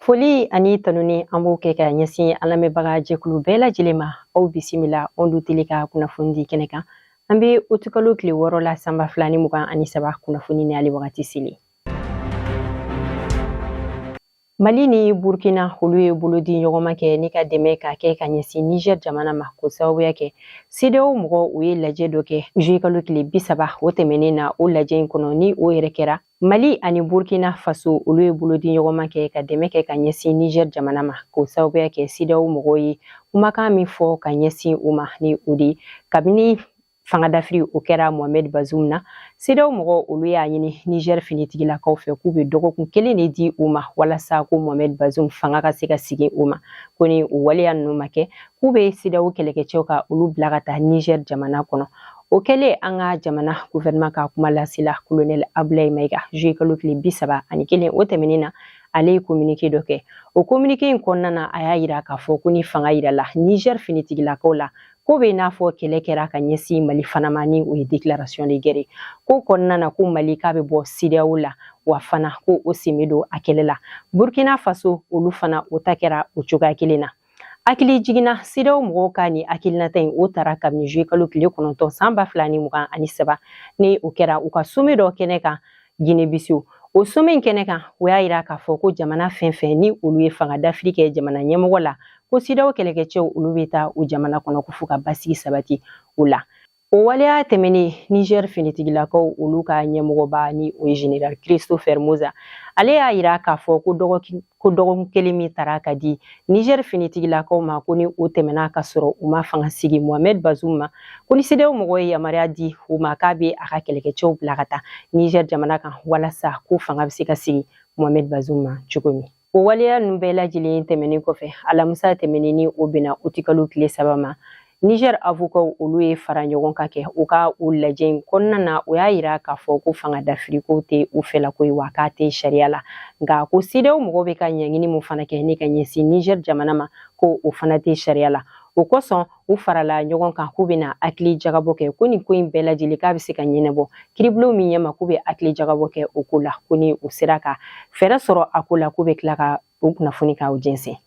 Foli ani tanuni an b'o kɛ ka ɲɛsin an lamɛnbaga jɛkulu bɛɛ lajɛlen ma. Aw bisimila Onde Télé ka kunnafoni di kɛnɛ kan. An bɛ utikalo tile 6 la san 2023, kunnafoni ni ale wagati seli. Mali ni Burkina, olu ye bolodi ɲɔgɔnma kɛ ni ka dɛmɛ ka kɛ ka ɲɛsin Niger jamana ma, k'o sababuya kɛ CEDEAO mɔgɔ u ye lajɛ dɔ kɛ juillet kalo tile 30 o tɛmɛnen na. O lajɛ in kɔnɔ, ni o yɛrɛ kɛra, Mali ani Burkina Faso, olu ye bolodi ɲɔgɔnma kɛ ka dɛmɛ kɛ ka ɲɛsin Niger jamana ma, k'o sababuya kɛ CEDEAO mɔgɔw ye kumakan min fɔ ka ɲɛsin u ma, ni o de kabini fanga dafiri o kɛra Mohamed Bazoum na, CEDEAO mɔgɔw olu y'a ɲini Niger finitigilakaw fɛ k'u bɛ dɔgɔkun kelen de di u ma walasa ko Mohamed Bazoum fanga ka se ka sigi u ma. Ko ni o waleya ninnu ma kɛ, k'u bɛ CEDEAO kɛlɛkɛcɛw ka olu bila ka taa Niger jamana kɔnɔ. O kɛlen, an ka jamana gouvernement ka kuma lasela, colonel Abdoulaye Maïga, juillet kalo tile 31 o tɛmɛnen na, ale ye communiqué dɔ kɛ. O communiqué in kɔnɔna na, a y'a yira k'a fɔ ko ni fanga yirala Niger finitigilakaw la, ko bɛ n'a fɔ kɛlɛ kɛra ka ɲɛsin Mali fana ma, ni o ye déclaration de guerre. Ko kɔnɔna na, ko Mali k'a bɛ bɔ CEDEAO la, wa fana ko o sen bɛ don a kɛlɛ la. Burkina Faso, olu fana o ta kɛra o cogoya kelen na. Hakili jiginna, CEDEAO mɔgɔw ka nin hakilinata in, o tara kabini juillet kalo tile 9 san 2023, ni o kɛra u ka sommet dɔ kɛnɛ kan Guinée Bissau. O sommet in kɛnɛ kan, o y'a yira k'a fɔ ko jamana fɛn fɛn ni olu ye fanga dafiri kɛ jamana ɲɛmɔgɔ la, ko CEDEAO kɛlɛkɛcɛw olu bɛ taa o jamana kɔnɔ ko fo ka basigi sabati o la. O waleya tɛmɛnen, Niger finitigilakaw olu ka ɲɛmɔgɔba, ni o ye général Christopher Musa, ale y'a yira k'a fɔ ko dɔgɔkun kelen min tara ka di Niger finitigilakaw ma, ko ni o tɛmɛna ka sɔrɔ u ma fanga sigi Mohamed Bazoum ma, ko ni CEDEAO mɔgɔw ye yamaruya di u ma, k'a bɛ a ka kɛlɛkɛcɛw bila ka taa Niger jamana kan walasa ko fanga bɛ se ka sigi Mohamed Bazoum ma cogo min. O waleya ninnu bɛɛ lajɛlen tɛmɛnen kɔfɛ, alamisa tɛmɛnen, ni o bɛnna utikalo tile 3 ma, Niger avocats olu ye fara ɲɔgɔn kan kɛ u ka o lajɛ in kɔnɔna na. O y'a yira k'a fɔ ko fanga dafiriko tɛ u fɛlako ye, wa k'a tɛ sariya la. Nka ko CEDEAO mɔgɔw bɛ ka ɲangini mun fana kɛ ni ka ɲɛsin Niger jamana ma, ko o fana tɛ sariya la. O kosɔn, u farala ɲɔgɔn kan k'u bɛna hakili jagabɔ kɛ ko nin ko in bɛɛ lajɛlen k'a bɛ se ka ɲɛnabɔ kiribulon min ɲɛma, k'u bɛ hakili jagabɔ kɛ o ko la, ko ni u sera ka fɛɛrɛ sɔrɔ a ko la, k'u bɛ tila ka o kunnafoni k'aw jɛnsɛn.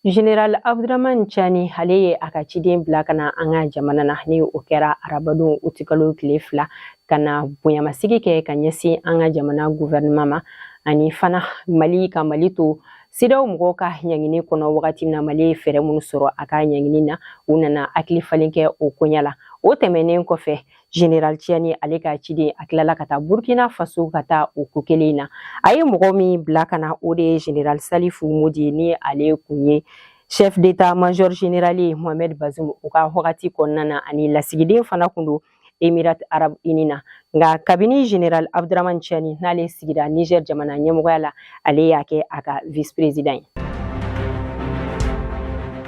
Général Abdourahamane Tiani, ale ye a ka ciden bila ka na an ka jamana na, ni o kɛra arabadon utikalo tile 2, ka na bonyamasigi kɛ ka ɲɛsin an ka jamana gouvernement ma, ani fana Mali ka Mali to CEDEAO mɔgɔw ka ɲangini kɔnɔ wagati min na, Mali ye fɛɛrɛ minnu sɔrɔ a ka ɲangini na, u nana hakili falen kɛ o koɲa la. O tɛmɛnen kɔfɛ, Général Tiani ale ka ciden, a tilala ka taa Burkina Faso ka taa o ko kelen na. A ye mɔgɔ min bila ka na, o de ye Général Salifu Modi, ni ale kun ye chef d'état-major général ye Mohamed Bazoum u ka wagati kɔnɔna na, ani lasigiden fana kun don Émirats Arabes Unis na. Nka kabini Général Abdourahamane Tiani n'ale sigira Niger jamana ɲɛmɔgɔya la, ale y'a kɛ a ka vice-président ye.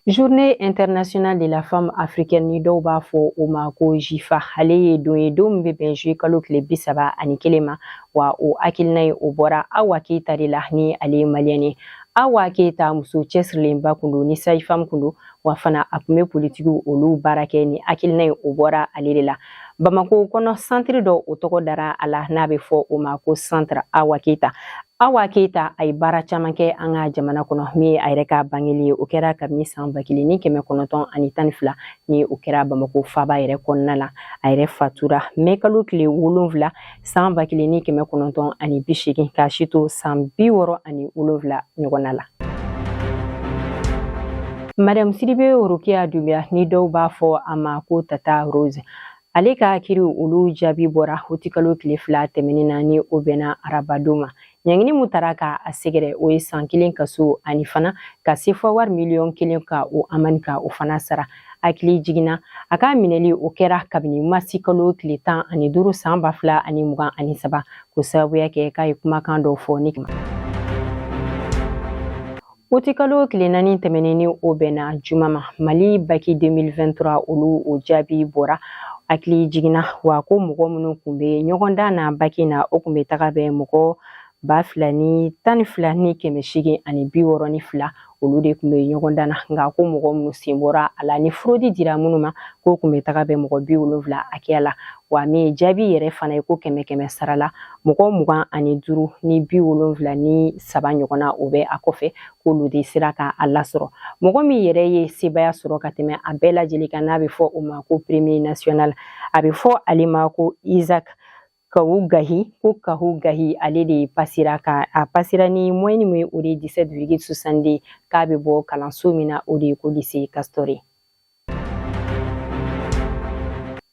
Journée internationale de la femme africaine, ni dɔw b'a fɔ o ma ko JIFA, ale ye don ye, don min bɛ bɛn juillet kalo tile 31 ma. Wa o hakilina ye, o bɔra Awa Keyita de la, ni ale ye malienne ye. Awa Keyita, muso cɛsirilenba kun don, ni sage-femme kun don, wa fana a tun bɛ politigiw olu baara kɛ. Ni hakilina ye, o bɔra ale de la. Bamako kɔnɔ, centre dɔ o tɔgɔ dara a la, n'a bɛ fɔ o ma ko Centre Awa Keyita. Awa Keyita, a ye baara caman kɛ an ka jamana kɔnɔ. Min ye a yɛrɛ ka bangeli ye, o kɛra kabini san 1912, ni o kɛra Bamako faaba yɛrɛ kɔnɔna la. A yɛrɛ fatura mɛ kalo tile 7 san 1980, k'a si to san 67 ɲɔgɔnna la. Madame Sidibe Rokiya Dunbiya, ni dɔw b'a fɔ a ma ko Tata Rose, ale ka kiri olu jaabi bɔra utikalo tile 2 tɛmɛnen na, ni o bɛnna arabadon ma. Ɲangini mun tara ka a sɛgɛrɛ, o ye san kelen kaso, ani fana ka sefa wari miliyɔn 1 ka o amani ka o fana sara. Hakili jiginna, a ka minɛli o kɛra kabini masi kalo tile 15 san 2023, k'o sababuya kɛ k'a ye kumakan dɔw fɔ. Ni utikalo tile 4 tɛmɛnen, ni o bɛnna juma ma, Mali bac 2023 olu o jaabi bɔra. Hakili jiginna, wa ko mɔgɔ minnu kun bɛ ɲɔgɔndan na bac na, o kun bɛ taga bɛn mɔgɔ 2012,862, olu de tun bɛ ɲɔgɔndan na. Nka ko mɔgɔ minnu sen bɔra a la, ni fraude dira minnu ma, k'o tun bɛ taga bɛn mɔgɔ 70 hakɛya la. Wa min ye jaabi yɛrɛ fana ye, ko kɛmɛ kɛmɛ sara la, mɔgɔ 25 ni 73 ɲɔgɔnna o bɛ a kɔfɛ, k'olu de sera ka a lasɔrɔ. Mɔgɔ min yɛrɛ ye sebaaya sɔrɔ ka tɛmɛ a bɛɛ lajɛlen kan, n'a bɛ fɔ o ma ko premier national, a bɛ fɔ ale ma ko Isaac Kahugahi. Ko Kahugahi, ale de pasira ka a pasira ni moyenne min ye, o de ye 17,62. K'a bɛ bɔ kalanso min na, o de ye ko lycée Castor.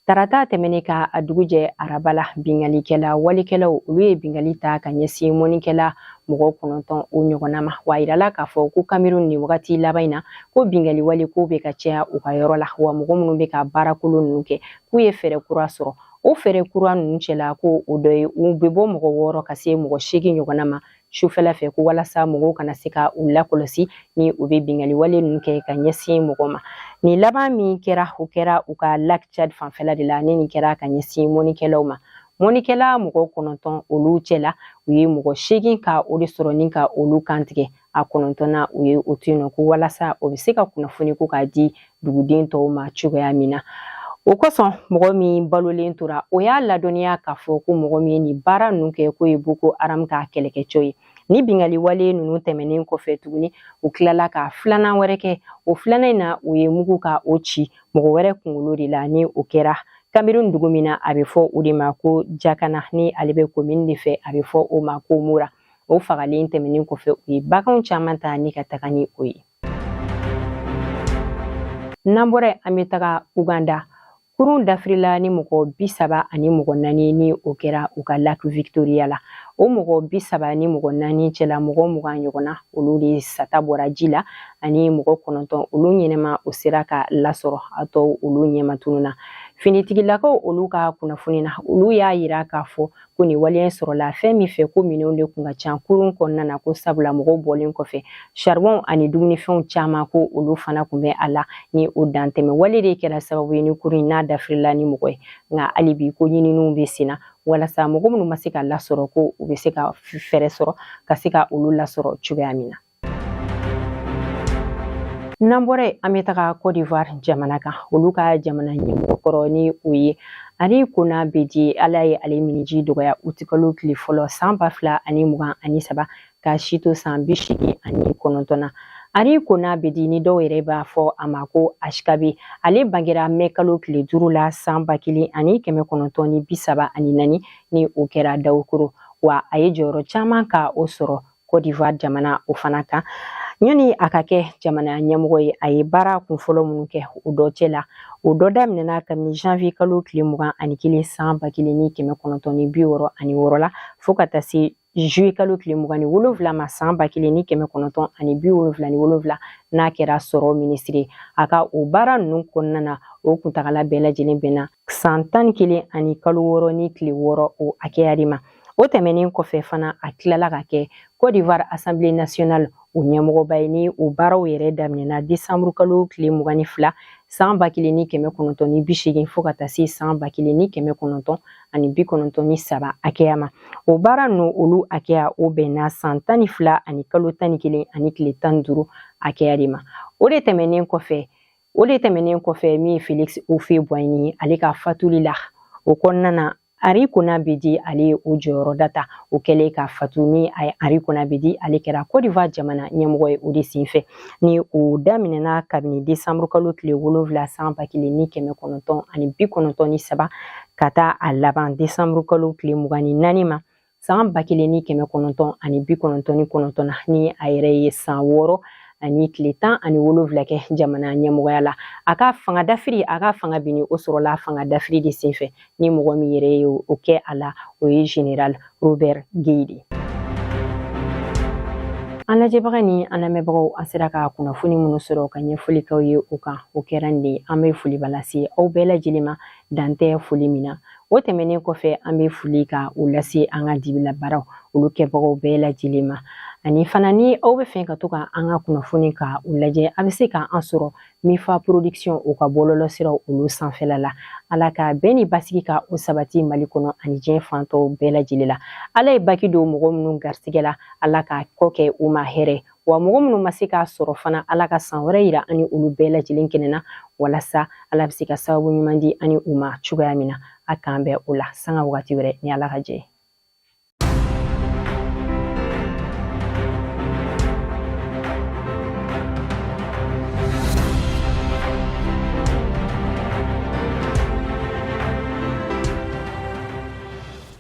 Tarata tɛmɛnen ka a dugu jɛ araba la, bingalikɛla walikɛlaw olu ye bingali ta ka ɲɛsin mɔnikɛla mɔgɔ 9 o ɲɔgɔnna ma. Wa yirala k'a fɔ ko Cameroun nin wagati laban in na, ko bingali wale ko bɛ ka caya u ka yɔrɔ la. Wa mɔgɔ minnu bɛ ka baarakolon ninnu kɛ, k'u ye fɛɛrɛ kura sɔrɔ. O fɛɛrɛ kura ninnu cɛla, ko o dɔ ye u bɛ bɔ mɔgɔ 6 ka se mɔgɔ 8 ɲɔgɔnna ma sufɛla fɛ, ko walasa mɔgɔw kana se ka u lakɔlɔsi ni u bɛ bingali wale ninnu kɛ ka ɲɛsin mɔgɔ ma. Nin laban min kɛra, o kɛra u ka lac Tchad fanfɛla de la, ni nin kɛra ka ɲɛsin mɔnikɛlaw ma. Mɔnikɛla mɔgɔ 9 olu cɛla, u ye mɔgɔ 8 ka o de sɔrɔ ni ka olu kantigɛ. A kɔnɔntɔnna, u ye o to yen nɔ, ko walasa o bɛ se ka kunnafoni ko k'a di duguden tɔw ma cogoya min na. O kosɔn, mɔgɔ min balolen tora, o y'a ladɔnniya k'a fɔ ko mɔgɔ min ye nin baara ninnu kɛ, k'o ye Boko Haram ka kɛlɛkɛcɛw ye. Ni bingali wale ninnu tɛmɛnen kɔfɛ tuguni, u tilala ka filanan wɛrɛ kɛ. O filanan in na, u ye mugu ka o ci mɔgɔ wɛrɛ kunkolo de la, ni o kɛra Cameroun dugu min na, a bɛ fɔ o de ma ko Jakana, ni ale bɛ commune de fɛ, a bɛ fɔ o ma ko Mura. O fagalen tɛmɛnen kɔfɛ, u ye baganw caman ta ni ka taga ni o ye. N'an bɔra, an bɛ taga Uganda. Kurun dafirila ni mɔgɔ 34, ni o kɛra u ka lac Victoria la. O mɔgɔ 34 cɛla, mɔgɔ 20 ɲɔgɔnna olu de sata bɔra ji la, ani mɔgɔ 9 olu ɲɛnɛma o sera ka lasɔrɔ, a tɔw olu ɲɛma tununa. Finitigilakaw olu ka kunnafoni na, olu y'a yira k'a fɔ ko nin waleya sɔrɔla fɛn min fɛ, ko minɛnw de kun ka ca kurun kɔnɔna na, ko sabula mɔgɔw bɔlen kɔfɛ, charbon ani dumunifɛnw caman, ko olu fana kun bɛ a la. Ni o dantɛmɛ wale de kɛra sababu ye ni kurun in n'a dafirila ni mɔgɔ ye. Nka hali bi, ko ɲininiw bɛ sen na walasa mɔgɔ minnu ma se ka lasɔrɔ, ko u bɛ se ka fɛɛrɛ sɔrɔ ka se ka olu lasɔrɔ cogoya min na. N'an bɔra yen, an bɛ taga Côte d'Ivoire jamana kan. Olu ka jamana ɲɛmɔgɔ kɔrɔ, ni o ye Henri Konan Bédié, Ala ye ale miniji dɔgɔya utikalo tile fɔlɔ san 2023, ka si to san 89 na. Henri Konan Bédié, ni dɔw yɛrɛ b'a fɔ a ma ko HKB, ale bangera mɛ kalo tile 5 la san 1934, ni o kɛra Daoukro. Wa a ye jɔyɔrɔ caman ka o sɔrɔ Côte d'Ivoire jamana o fana kan. Ɲɔni a ka kɛ jamana ɲɛmɔgɔ ye, a ye baara kunfɔlɔ minnu kɛ, o dɔ cɛ la, o dɔ daminɛna kabini janvier kalo tile 21 san 1966 la, fo ka taa se juillet kalo tile 27 ma san 1977, n'a kɛra sɔrɔ minisiri. A ka o baara ninnu kɔnɔna na, o kuntagala bɛɛ lajɛlen bɛnna san 11 ani kalo 6 ni tile 6 o hakɛya de ma. O tɛmɛnen kɔfɛ fana, a tilala ka kɛ Côte d'Ivoire Assemblée nationale o ɲɛmɔgɔba ye, ni o baaraw yɛrɛ daminɛna décembre kalo tile 22 san 1980, fo ka taa se san 1993 hakɛya ma. O baara ninnu olu hakɛya, o bɛnna san 12 ani kalo 11 ani tile 15 hakɛya de ma. O de tɛmɛnen kɔfɛ, min ye Félix Houphouët-Boigny, ale ka fatuli la, o kɔnɔna na, Henri Konan Bédié ale ye o jɔyɔrɔ data. O kɛlen ka fatu, ni a ye Henri Konan Bédié, ale kɛra Côte d'Ivoire jamana ɲɛmɔgɔ ye o de senfɛ, ni o daminɛna kabini décembre kalo tile 7 san 1993, ka taa a laban décembre kalo tile 24 ma san 1999 na, ni a yɛrɛ ye san 6 ani tile 17 kɛ jamana ɲɛmɔgɔya la. A ka fanga dafiri, a ka fanga bini, o sɔrɔla fanga dafiri de senfɛ, ni mɔgɔ min yɛrɛ ye o kɛ a la, o ye général Robert Guéï de. An lajɛbaga ni an lamɛnbagaw, an sera ka kunnafoni minnu sɔrɔ ka ɲɛfɔli k'aw ye o kan, o kɛra nin de ye. An bɛ foliba lase aw bɛɛ lajɛlen ma, dan tɛ foli min na. O tɛmɛnen kɔfɛ, an bɛ foli ka o lase an ka dibila baaraw olu kɛbagaw bɛɛ lajɛlen ma. Ani fana, ni aw bɛ fɛ ka to ka an ka kunnafoni ka o lajɛ, a bɛ se ka an sɔrɔ Mifa Production o ka bɔlɔlɔsiraw olu sanfɛla la. Ala ka bɛn ni basigi ka o sabati Mali kɔnɔ ani diɲɛ fan tɔw bɛɛ lajɛlen la. Ala ye baki don mɔgɔ minnu garisigɛ la, Ala ka kɔ kɛ u ma hɛrɛ. Wa mɔgɔ minnu ma se k'a sɔrɔ fana, Ala ka san wɛrɛ yira an ni olu bɛɛ lajɛlen kɛnɛ na, walasa Ala bɛ se ka sababu ɲuman di an ni u ma cogoya min na. A k'an bɛn o la sanga wagati wɛrɛ ni Ala ka jɛ ye.